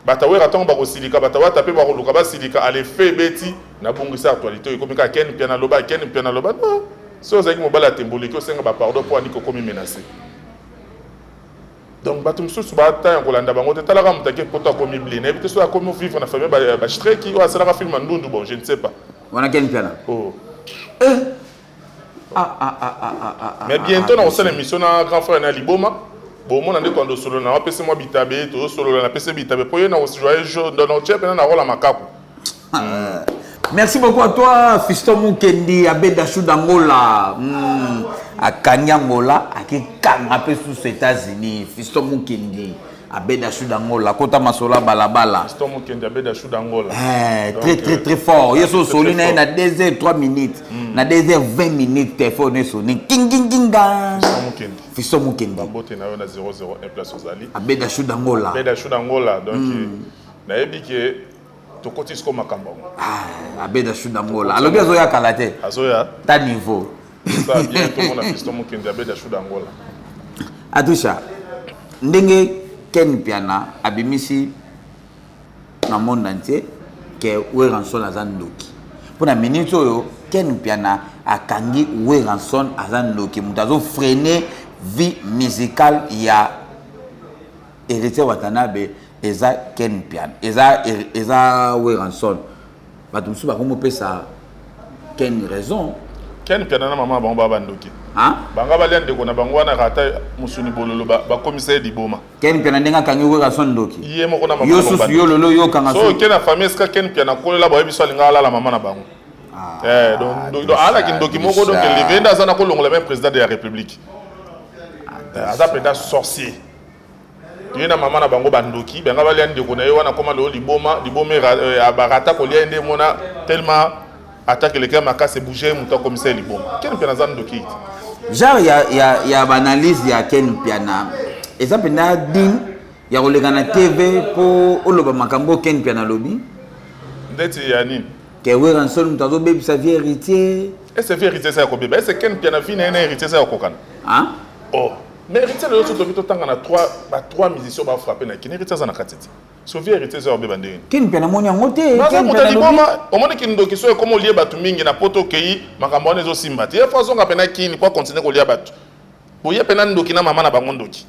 bato Awera ntango bakosilika, bato Awata mpe bakoluka basilika. Alefe ebeti, nabongisa actualité oyo ekomi kaka Ken Mpiana aloba, Ken Mpiana aloba. Non, so ozalaki mobali ya temboleki, osenga bapardon mpo aniki okomi menace. Donc bato mosusu bata ya kolanda bango te. Talaka moto ake poto akomi blé, nayebi te so akomi vivre na famille bastreki oyo asalaka film ya ndundu. Bon, je ne sais pas. Wana Ken Mpiana. Oh. Ah, ah, ah, ah, ah, ah, mais bientôt na kosala émission na grand frère na Liboma, bomona nde toando solola na apesi mwa bitabe, tozosolola, napesi bitabe mpo ye na kojoye na otie mpena na rola makaku. Merci beaucoup à toi, Fiston Mukendi, Abeda Chou d'Angola. Akangi Angola, akekanga mpe susu États-Unis. Fiston Mukendi. Abeda Sud Angola, kota masola balabala. Fiston Mukendi Abeda Sud Angola. Eh, très très très fort. Yeso soli na na 2h 3 minutes. Na 2h20 minutes téléphone esoni. King king kinga. Fiston Mukendi. Fiston Mukendi. Bambote na yo na 001 place ozali. Abeda Sud Angola. Abeda Sud Angola. Donc nayebi ke tokoti siko makambo yango. Ah, Abeda Sud Angola. Alobi azoya kala te. Azoya. Ta niveau. Ça bien tomona Fiston Mukendi Abeda Sud Angola. Atusha, ndenge Ken Mpiana abimisi na monde entier ke Werrason aza ndoki. Mpo na minute oyo Ken Mpiana akangi Werrason aza ndoki, moto azo freiner vie musicale ya Héritier Watanabe eza Ken Mpiana, eza Werrason. Bato mosusu bakomopesa Ken raison. Ken Mpiana na mama bango ba bandoki. Hein? Banga balia ndeko na bango wana rata musuni bololo bakomisa ye liboma. Ken Mpiana ndenge akangi Werrason ndoki. Ye moko na mama yo susu yo lolo yo kanga so ke na famille eska Ken Mpiana kolela ba biso alinga alala mama na bango. Ah, eh donc donc alaki ndoki moko donc levenda aza na kolongola même président de la République. Aza penda sorcier. Ye na mama na bango bandoki, banga balia ndeko na ye wana koma lelo liboma, liboma barata kolia ye nde mona tellement attaque eleki makasi ebouge moto akomisa ye liboma. Ken Mpiana aza ndoki. Genre ya ba-analyse ya Ken Mpiana eza mpenza digne ya koleka na TV mpo oloba makambo Ken Mpiana alobi. Ndeti ya nini? Ke Werrason moto azobebisa vie héritier. Ese vie héritier eza ya kobeba? Ese Ken Mpiana vie na ye na héritier eza ya kokana? Hein? Oh. Mais héritier lelo soki totanga na 3 ba 3 musiciens ba frapper na Kin, héritier aza na kati ti. So vie héritier eza obeba ndenge. Ken Mpiana moni yango te. Naza moto liboma, omoni kindoki so ekoma olie bato mingi na poto okei makambo wana ezosimba te. Ye fo azonga pena Kin po continuer kolia bato. Boye pena ndoki na mama na bango ndoki.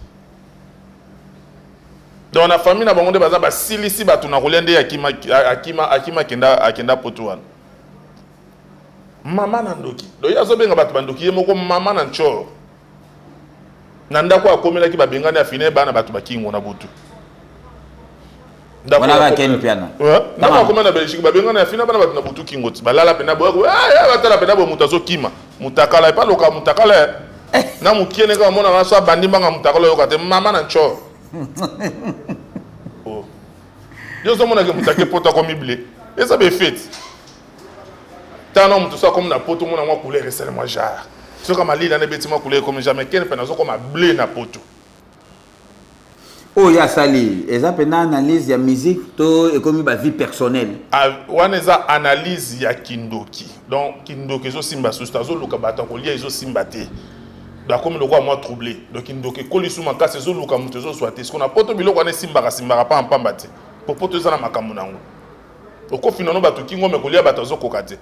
Donc na famille na bango nde baza basilisi bato na kolia nde akima akima akima akenda akenda poto wana. Mama na ndoki. Donc ye azobenga bato bandoki ye moko mama na nchoro. Na ndako akomelaki babengani afine bana bato bakingo na butu. Wana Ken Mpiana. Ndako akomela na Belgique babengani afina bana bato na butu kingo ti balala pena boya batala pena boye moto azokima mutakala epa loka mutakala na mokiene kaka monaka so abandi mbanga mutakala oyoka te mama na nchoro. Oh. Yo ozomonake moto ake poto akomi ble eza befeti tana moto so akomi na poto omona mwa couleur esali mwa genre soki malili wana ebeti mwa couleur ekomi jamais. Ken mpe azokoma ble na poto. Oyo asali eza mpena analyse ya musique to ekomi ba vie personnelle? Wana eza analyse ya kindoki. Donc kindoki ezosimba susu, azoluka bato ya kolia ezosimba te. Donc akomi lokola mwa troublé. Donc kindoki ekoli su makasi ezoluka moto ezozwa te. Siko na poto biloko wana esimbaka simbaka pamba pamba te. Po poto eza na makambo nango. Okofina no bato kingo me kolia bato azokoka te.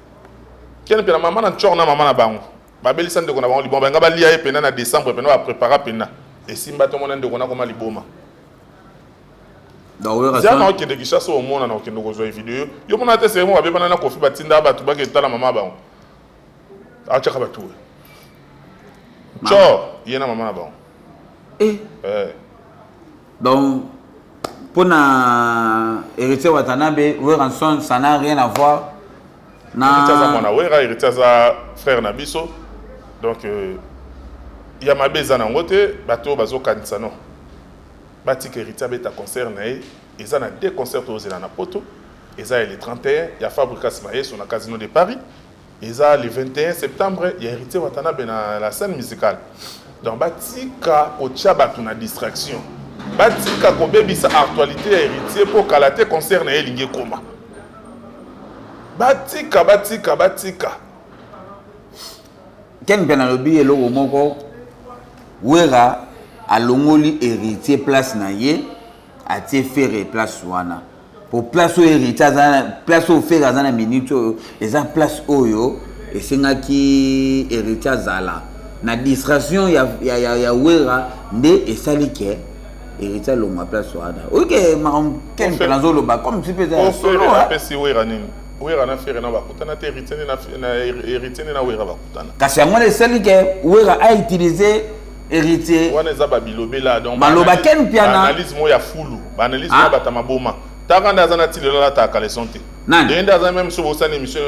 Ken mpe na mama na nchor na mama na bango. Babelisa ndeko na bango liboma, banga balia ye pena na décembre pena ba prépara pena. Esimba to mona ndeko na koma liboma. Zia okende Kinshasa omona na okende kozwa video. Yo mona te seulement babebana na Kofi batinda bato baketala mama bango. Atiaka bato oyo. Tchor, ye na mama na bango. Eh. Eh. Donc mpona Héritier Watanabe, Werrason, ça n'a rien à voir. Na Héritier aza mwana Wera, Héritier aza frère na biso. Donc ya mabe eza nango te, bato bazokanisa non. Batika Héritier abeta concert na ye, eza na deux concerts tozela na poto. Eza le 31 ya Fabricas Mayeso na Casino de Paris. Eza le 21 septembre ya Héritier Watanabe na la scène musicale. Donc batika kotia bato na distraction. Batika kobebisa actualité ya Héritier po kala te concert na ye elingi ekoma. Batika batika batika. Ken mpe nalobi eloko moko, Wera alongoli Héritier place na ye, atie Ferre place wana. Po place oyo Héritier aza, place oyo Ferre aza na minute oyo, eza place oyo esengaki Héritier azala. Na distraction ya Wera nde esali ke Héritier alongwa place wana. Ok, makambo Ken mpe nazoloba comme si mpe eza ya solo. Ferre apesi Wera nini? Wera na Ferre na bakutana te, Héritier na Héritier na Wera bakutana. Kasi yango wana esali ke Wera a utiliser Héritier. Wana eza babilobela donc maloba Ken Mpiana. Analyse mo ya fulu, ba analyse mo bata maboma. Taka nde aza na tilelo alataka caleçon te. Nani? Nde aza même so bosani émission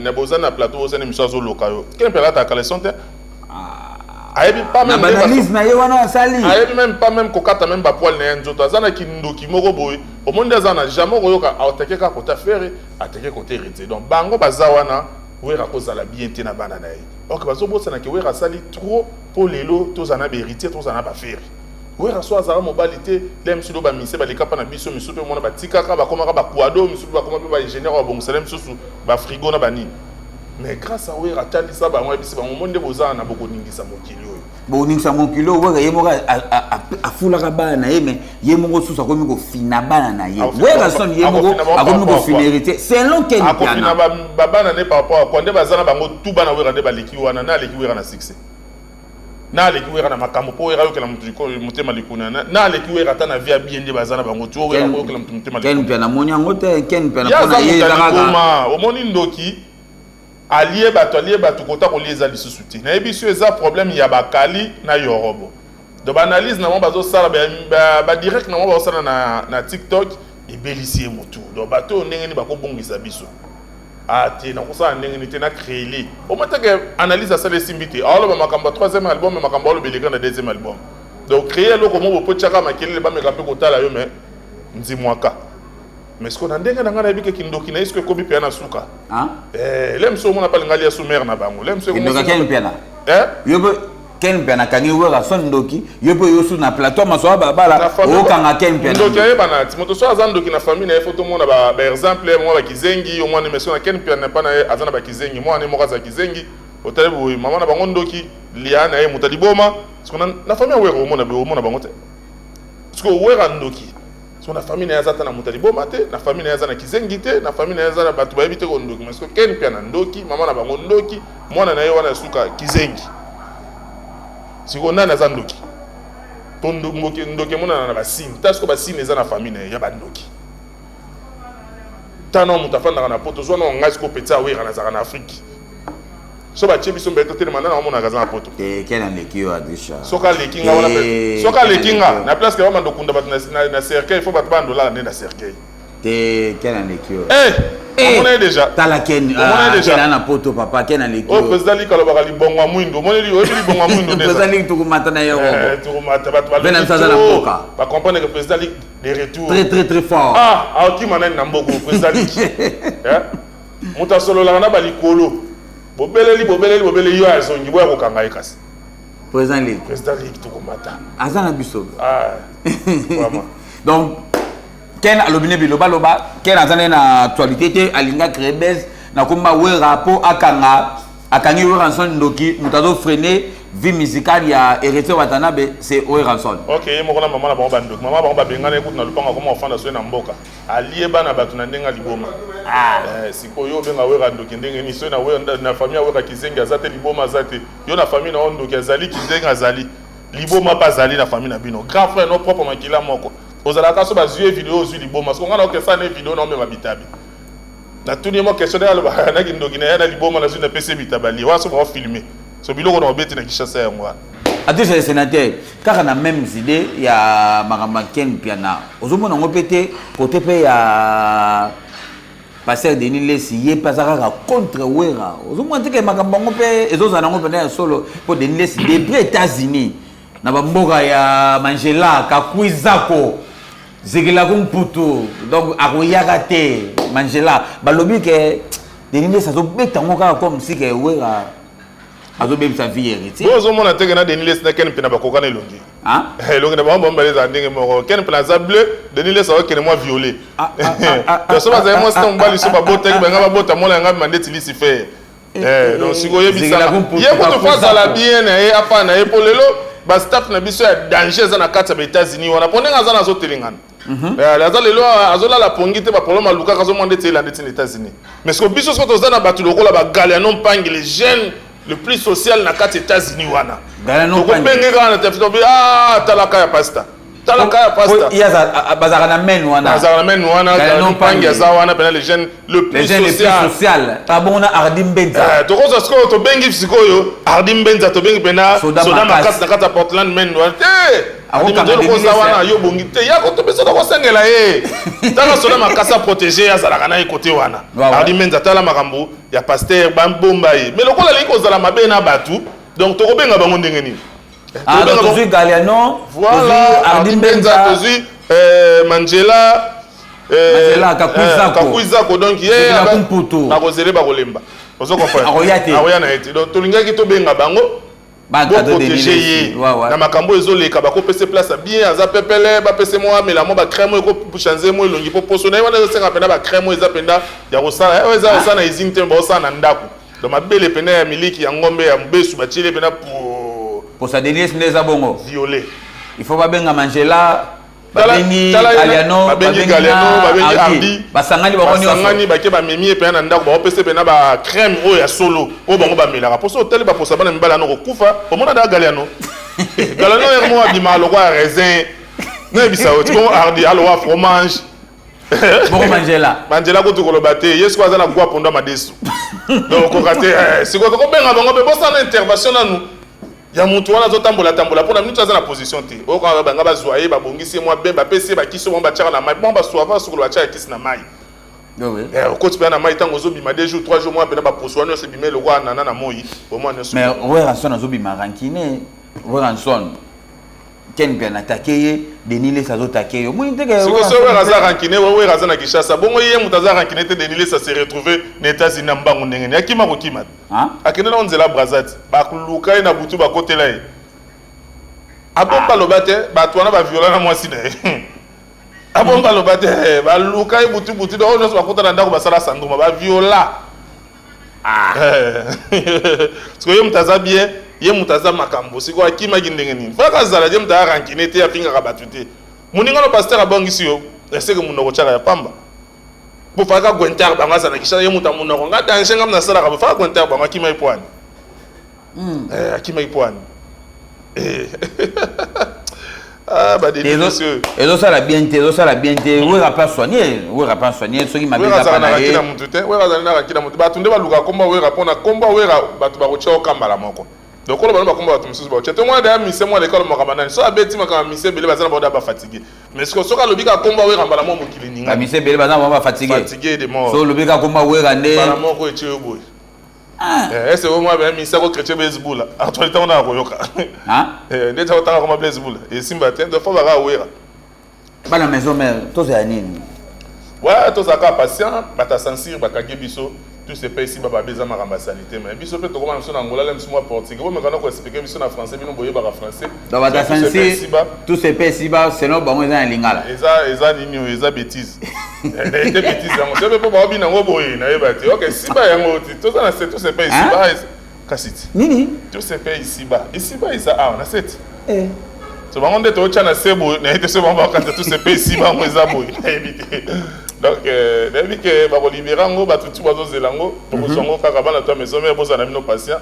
na bozana na plateau bosani émission azoloka yo. Ken Mpiana alataka caleçon te. Ayebi pas même analyse na ye wana asali. Ayebi même pas même kokata même ba poil na ye nzoto. Aza na kindoki moko boye. Omoni nde aza na jamais okoyoka attaquer kaka kota Ferre, attaquer côté Héritier. Donc bango baza wana, Wera kozala bien te na bana na ye. Ok, bazobosana ke Wera asali trop mpo lelo tozala na bahéritier, tozala na baFerre. Wera so azala mobali te le mosusu do bamise baleka mpa na biso. Misusu mpe mona batikaka, bakomaka bakwado, misusu mpe bakoma mpe baingénieur, babongisela misusu bafrigo na banini. Mais grâce à Wera, atalisa bango, ayebisi bango mo nde bozala na bokoningisa mokili oyo. Boningisa mokili oyo. Wera ye moko afulaka bana na ye, mais ye moko susu akomi kofina bana na ye. Werrason ye moko akomi kofina Héritier selon Ken. Akofina babana ne par rapport à quoi? Nde baza na bango tu bana Wera nde baleki wana na aleki Wera na succès, na aleki Wera na makambo, mpo Wera ayokela motu motema likuna, na aleki Wera ata na vie ya bien. Nde baza na bango tu Wera koyokela motu motema. Ken mpe namoni yango te. Ken mpe mpona ye eza kaka omoni ndoki alie bato, alie bato kota kolia eza lisusu te. Nayebi so eza problème ya bakali na yorobo. Donc baanalyse na bango bazosala badirect na bango bazosala na TikTok ebelisi ye motu. Donc bato oyo ndenge nini bakobongisa biso? Ah te, nakosala ndenge nini te na créele omateke analyse asala esimbi te. Aoloba makambo ya troisième album, makambo aoloba eleka na deuxième album. Donc créer eloko moko po tiaka makelele, bameka mpe kotala yo. Mais ndimwaka, mais sikoyo na ndenge na ngai nayebi ke kindoki na ye sikoyo ekomi mpenza na suka. Le mosu omona mpe alinga alia su mare na bango le mosu. Ken Mpiana, yo mpe Ken Mpiana akangi Werrason ndoki. Yo mpe yo su na plateau maso ya babala okanga Ken Mpiana. Ndoki ayebana ti moto so aza ndoki na famille na ye. Fo tomona baexemple mwa bakizengi omwana. Mais so na Ken Mpiana mpa na ye aza na bakizengi, mwana moko aza kizengi. Otali boye, mama na bango ndoki, lia na ye moto aliboma. Siko na famille ya Wera omona bango te. Siko Wera ndoki, so na famille na ye aza ata na moto aliboma te, na famille na ye aza na kizengi te, na famille na ye aza na bato bayebi te kondoki. Mais siko Ken Mpiana ndoki, mama na bango ndoki, mwana na ye wana ya suka kizengi. Sikoyo nani aza ndoki? To ndoki emonana na basine ta. Sikoyo basine eza na famille na ye ya bandoki. Tana moto afandaka na poto, zwa na ngai sikoyo petit awera nazalaka na Afrique. So batie biso mbele totelema, nani aomonaka aza na poto? Te, Ken aleki yo, Adrisha. Soki aleki nga wana, soki aleki nga na place ke bamanda okunda bato na cercueil, fo bato bandolala nde na cercueil. Te, Ken aleki yo. Omona ye déjà. Tala Ken. Omona ye déjà. Ken na poto, papa Ken aleki. Oyo président Lika alobaka libongo ya mwindu, omoneli oyebi libongo ya mwindu? Président Liki, tokomata na ye. Tokomata bato. Bena biso aza na mboka. Bacomprendre que président Liki de retour. Très très très fort. Ah, aokima nani na mboka? Président Liki moto asololaka na balikolo. Bobeleli, bobeleli, bobeleli, yo azongi boya kokanga ye kasi. Président Liki. Président Liki, tokomata. Aza na biso. Ah, vraiment. Donc Ken alobi ne bilobaloba. Ken aza nde na actualité te, alinga créer buzz na komba Wera mpo akanga, akangi Werrason ndoki. Moto azofreiner vie musicale ya Héritier Watanabe, c'est Werrason. Ok, ye moko na mama na bango bandoki. Mama bango babengana ye kutu na lupango, akoma kofanda soye na mboka, alie bana bato na ndenge aliboma. Sikoyo obenga Wera ndoki ndenge nini? Soki na famille ya Wera kizengi aza te, liboma aza te. Yo na famille na yo ndoki azali, kizengi azali, liboma mpe azali na famille na bino. Grand frère no propre, makila moko ozalaka so bazwi ye video, ozwi liboma. Siko ngai naokesala na ye video na omema bitabi, natuni ye mo question nde alobaka naki ndoki na ye na liboma. Nazwi, napesi ye bitaba alie wana. So baofilme so biloko na obeti na Kinshasa yango wana. Adresse sénateur kaka na même idée ya makambo ya Ken Mpiana, ozomona yango mpe te. Côté mpe ya pasteur Denis Lesi, ye mpe aza kaka contre Wera. Ozomona te ke makambo yango mpe ezozala yango mpena ya solo? Mpo Denis Lesi depuis États-Unis na bamboka ya Mangela Kakwizako zekelako mputu, donc akoyaka te. Mangela balobi ke Denis Lesi azobeta yango kaka comme si ke Wera azobebisa vie Héritier. Bo ozomona teke na Denis Lesi na Ken mpe na bakoka na elongi. Elongi na bango bamibale ezala ndenge moko. Ken mpe naza bleu, Denis Lesi akokende mwa violet. So bazali mwasi na mobali, so babotaki banga babota mwana yanga bima ndeti Lucifer. Donc sikoyo oyebisaka ye kutu fo azala bien na ye, afa na ye, mpo lelo bastaff na biso ya danger eza na kati ya baÉtats-Unis wana, mpo ndenge aza na azotelengana, aza lelo azolala pongi te. Baproblème alukaka, azomona ndeti elanda ti na États-Unis. Mais siko biso soki toza na bato lokola bagaliano mpangi, les jeunes le plus social na kati États-Unis wana, tokobenge kaka na telefone: "Ah, talaka ya pasta, talaka ya pasta." Bazalaka na maine wana. Bazalaka na maine wana. Mpangi aza wana mpena le jeune le plus social. Social abongo na Ardi Mbenza. Tokozwa sikoyo, tobengi sikoyo Ardi Mbenza, tobengi mpena soda makasi na kati ya Portland Maine wana te. Oza wana, yo bongi te, ya biso tokosengela ye. Tala soda makasi aprotege, azalaka na ye kote wana. Ardi Mbenza, tala makambo ya pasteur, bambomba ye. Mais lokola alingi kozala mabe na bato. Donc tokobenga bango ndenge nini? Ah, donc tozwi Galiano, voilà, Ardi Mbenza, tozwi Manjela, Manjela Kakuizako, Kakuizako, donc ye bakozele bakolemba, ozo comprendre, akoya te, akoya na ye te. Donc tolingaki tobenga bango boprotéger ye na makambo ezoleka, bakopesa place bien, aza pepele, bapesa mwa amela mwa bacrème oyo ekochange mwa elongi, mpo poso na ye wana ezosenga mpenza bacrème oyo eza mpenza ya kosala, oyo eza kosala na usine te, baosala na ndako. Donc mabele mpenza ya miliki ya ngombe ya mobesu batieli mpenza po posa Denis nde eza bongo violet. Il faut babenga Mangela, babengi Galiano, babengi Galiano, babengi Ardi, basangani bango nyonso, basangani, bake bamemi ye mpenza na ndako, baopesa mpenza bacrème oyo ya solo oyo bango bamelaka. Mposo otali baposa bana mibali ano kokufa, omona da Galiano, Galiano ere moko abimaka lokwa ya raisin, nayebisa yo ti bongo. Ardi alowa fromage. Bongo Manjela? Manjela kutu koloba te, ye sikoyo aza na gwa ponda madesu, donc okoka te. Sikoyo tokobenga bango mpe bosala intervention nanu ya mutu wana azotambola tambola mpona minute, aza na position te. Oyo kaka banga bazwa ye, babongisi ye mwa bien, bapesi ye bakisi mwa batiaka na mai, mwa basuava basukolo, batiaka kisi na mai, okoti mpenza na mai. Ntango ozobima 2 jours, 3 jours, mwa mpena baposo wana nyonso ebima lokola nana na moi, bomwa nyonso. Mais Werrason azobima rancune. Werrason, Ken mpe anatake ye, Denis Lesi azotake ye, omoni te? Sikoyo so Wera aza rancune, Wera aza na Kinshasa, bongo ye moto aza rancune te, Denis Lesi ase retrouve na États-Unis na mbangu ndenge nini? Akima kokima te, akende na nzela Braza te, baluka ye na butu, bakotela ye, abomba aloba te, bato wana baviola na mwasi na ye, abomba aloba te, baluka ye butu butu, donc oyo nyonso bakuta na ndako, basala sandruma, baviola. Sikoyo ye moto aza bien, ye moto aza makambo, sikoyo akimaki ndenge nini? Faka azala, ye moto aya rancune te, afingaka bato te. Moninga no pasteur abongisi yo, eseke monoko tiaka ya pamba po faka gwenter bango aza na Kinshasa, ye moto ya monoko nga danger, nga nasalaka, faka gwenter bango akimaki po ani? Akimaki po ani? Ah, ezosala bien te, ezosala bien te. Wera mpe asoigne, Wera mpe asoigne soki mabe eza na ye. Mutu te, Wera azali na rakina mutu. Bato nde baluka komba Wera, mpona komba Wera bato bakotia okambala moko. Donc koloba no bakomba bato mosusu bakotia te. Mwana daya mise mwana ekolo makambo nani so abeti makambo mise ebele baza na bao da bafatigue, mais sikoyo soki alobi kaka komba Wera, mbala moko mokili ninga. Bamise ebele baza na bao bafatigue. Fatigue de mort. So olobi kaka komba Wera nde mbala moko etie yo boye. Ese oyo mwa baya misako chrétien Blaise Bula, actualité wana akoyoka nde otanga koma Blaise Bula esimba te, donc fo baka Wera. Bana maison mère, tozala nini? Ouais, tozalaka patient. Bato ya censure bakangi biso tout se paye ici, bababe eza makambo ya salité, mais biso mpe tokoma na biso na Angola, le biso mwa portugais, bomeka na koexpliquer biso na français, bino boyebaka français. Donc bato ya censure, tout se paye ici bas, selon bango eza na lingala. Eza nini oyo? Eza bêtise ete, bêtise yango soki mpo baobi nango boye, nayeba te. Ok, siba yango ti toza na se, tout se paye ici bas, kasi ti nini? Tout se paye ici bas, ici bas eza awa na se ti, so bango nde tootya na se boye, nayebi te. So bango bakanta tout se paye ici, bango eza boye, nayebi te. Donc nayebi ke bakolibérer yango, bato tu bazozela yango, tokozwa yango kaka. Bana to ya maison mère, bozala na bino patient.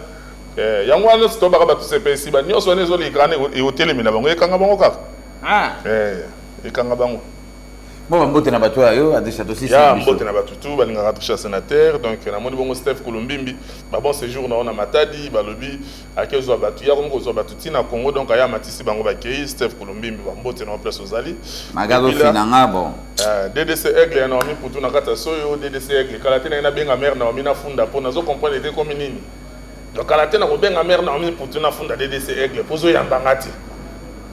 Yango wana nyonso tobaka bato se paye ici bas, nyonso wana ezoleka wana, eotelemela bango, ekanga bango kaka, ekanga bango. Mo bambote na bato oyo Adrisha tosisi. Ya mbote na bato tu balingaka Adrisha sénateur. Donc namoni bongo Steph Kulumbimbi, babon séjour na yo na Matadi, balobi akezwa bato ya komi kozwa bato ntina Congo, donc aya matisi bango bakei. Steph Kulumbimbi, bambote na yo place ozali. Magazo finanga bon. DDC Aigle ya Naomi Putu na kati ya soyo, DDC Aigle kala te, naye nabenga mare Naomi nafunda mpo nazo comprendre te komi nini. Donc kala te nakobenga mare Naomi Putu, nafunda DDC Aigle mpo ozoyambanga te.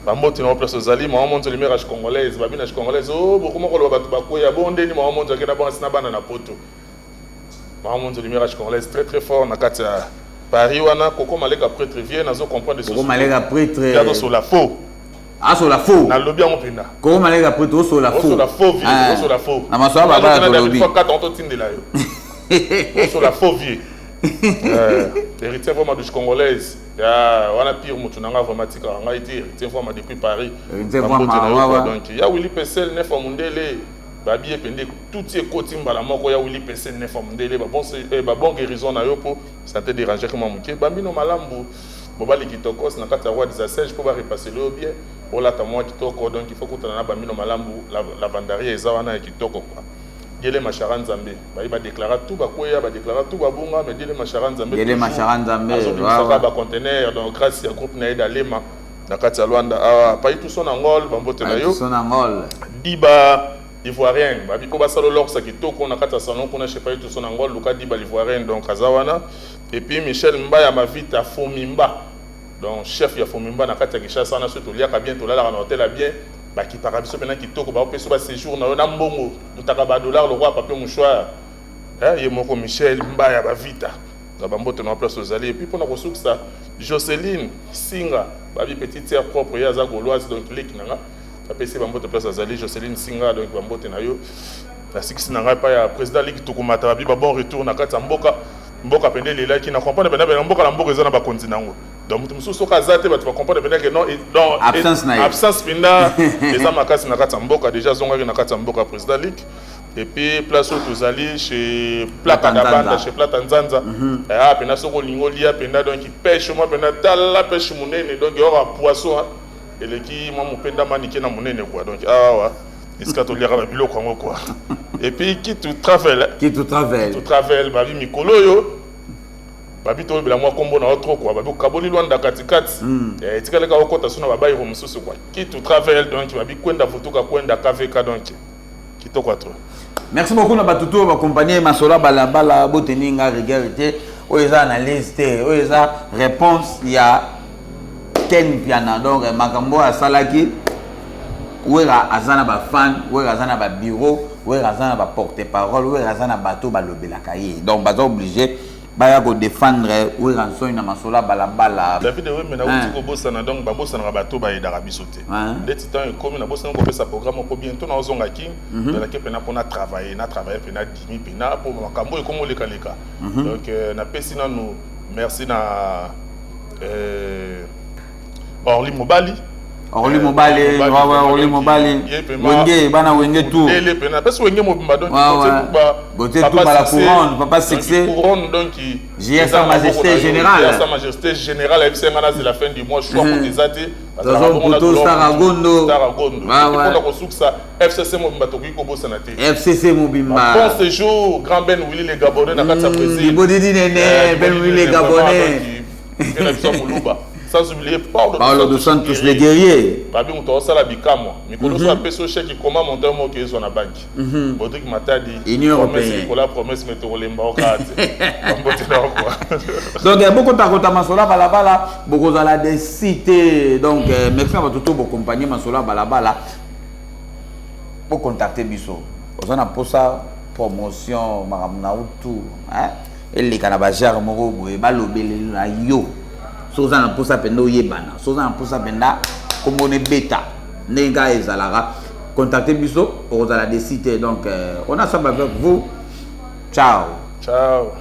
Bambote na place ozali. Mama Monzo Lumière congolaise, babina congolaise o bokoma koloba bato bakwea bo ndeni. Mama Monzo akenda basi na bana na poto. Mama Monzo Lumière congolaise, très très fort na kati ya Paris wana. Koko Maleka prêtre vie, nazo comprendre. Koko Maleka prêtre. Azosola faux. Asola faux. Nalobi yango mpenza. Koko Maleka prêtre osola faux. Osola faux vieux, osola faux. Na maso babala tolobi. Fois 4 totindela yo, osola faux vieux. Héritier vraiment douche congolaise ya wana pire, motu na nga vraiment tikaka ngai te. Héritier vraiment depuis Paris, donc ya Willi Pesel nefa mundele, babi epende tuti ekoti mbala moko. Ya Willi Pesel nefa mundele, babon guérison na yo mpo santé déranger mwa moke. Bambino malambu mobali kitokos na kati ya Roi des Assege mpo barepasser yo bien, olata mwa kitoko. Donc il faut kutana na bambino malambu, lavandaria eza wana ya kitoko quoi. Diele Mashara Nzambe, bayi badéclara tout bakweya, badéclara tout babunga, mais Diele Mashara Nzambe Diele Mashara Nzambe azobimisaka baconteneur, donc grâce ya groupe na ye Dalema na kati ya Lwanda awa. Pai tuso na Ngol, bambote na yo. Na Ngol. Diba l'ivoirien, babi mpo basala olokisa kitoko na kati ya salon kuna chez Pai tuso na Ngol, luka Diba l'ivoirien, donc aza wana. Et puis Michel Mbaya Mavita Fomimba. Donc chef ya Fomimba na kati ya Kinshasa wana, soki toliaka bien, tolalaka na hotel ya bien, bakipaka biso mpena kitoko, baopesa ba séjour na yo na mbongo mutaka ba dollar lokola papier mouchoir. Ye moko Michel Mbaya Bavita na bambote na place ozali. Et puis mpona kosukisa, Joseline Singa, babi petite sœur propre, ye aza Gauloise, donc leki na nga, apesi bambote place azali. Joseline Singa, donc bambote na yo. Nasikisi na ngai epai ya président Liki Tukumata, babi ba bon retour na kati ya mboka. Mboka pende elelaki na comprendre penda penda mboka na mboka eza na bakonzi nango. Donc moto mosusu soki aza te, bato bacomprendre penda ke non, donc absence na ye. Absence mpenza eza makasi na kati ya mboka. Déjà azongaki na kati ya mboka, président Lik. Et puis place oyo tozali, chez Plata Plata na Banda, Nzanza. Chez Plata Nzanza. Ah, pena soki olingi olia penda, donc pêche mwa penda, tala pêche monene, donc yoka poisson, hein. Eleki mwa mopenda manike na monene quoi. Donc awa esika toliaka babiloko yango quoi. Et puis Kitu Travel. Kitu Travel. Kitu Travel, babi mikolo oyo babi toyebela mwa nkombo na yo trop quoi. Babi okaboli Lwanda katikati. Etikali kaka okɔta so na babayiro mosusu quoi. Kitu Travel, donc babi kwenda futuka kwenda kvk, donc kitoko ya trop. Merci beaucoup na bato to bacompagnie Masolo Balabala. Boteni nga rigueur te, oyo eza analyse te, oyo eza réponse ya Ken Piana. Donc makambo oyo asalaki, Wera aza na bafan, Wera aza na babureau, Wera aza na baporte parole, Wera aza na bato balobelaka ye. Donc baza obligé baya kodéfendre Wera Nsoi na Masolo ya Balabala. David Ewembe, nauti kobosana. Donc babosanaka bato bayedaka biso te. Ndeti ntango ekomi, nabosana kopesa programme moko. Bientôt naozonga King. Tozalaki mpena mpona travailler, na travailler mpena dimi mpena mpo makambo oyo ekomi olekaleka. Donc napesi nanu merci na Orly Mobali. Orly Mobali, ouais, Orly Mobali. Wenge, bana Wenge tout. Ele pena parce Wenge mobimba, donc Gauthier Touba, la couronne, papa succès. Couronne, donc JS Sa Majesté Générale. Sa Majesté Générale, ayebisi nga na la fin du mois, choix kote eza te. Tozo Saragondo. Saragondo. Mpona kosukisa, FCC mobimba, tokoki kobosana te. FCC mobimba. Bon séjour, grand Ben Willy le Gabonais na kati ya Brésil. Libodidi nene, Ben Willy le Gabonais. Na biso moluba. Sans oublier Paulo, Paulo dos Santos le guerrier. Babi moto asala bikamwa. Mikolo so apesi yo chèque, koma montant moko ezwa na banki. Bodrik Matadi. Union européenne. Likola promesse, mais tokolemba okaka te. Bambote na quoi. Donc bokotakota Masolo Balabala, bokozala des cités. Donc merci na bato to bokompagnie Masolo Balabala. Bocontacte biso. Oza na posa promotion, makambo na utu, hein? Eleka na bagenre moko boye, balobeleli na yo. So oza na mposa mpenza oyebana, so oza na mposa mpenza kombona ebeta ndenge kaka ezalaka, contacte biso, okozala déçu te. Donc on est ensemble avec vous. Ciao. Ciao.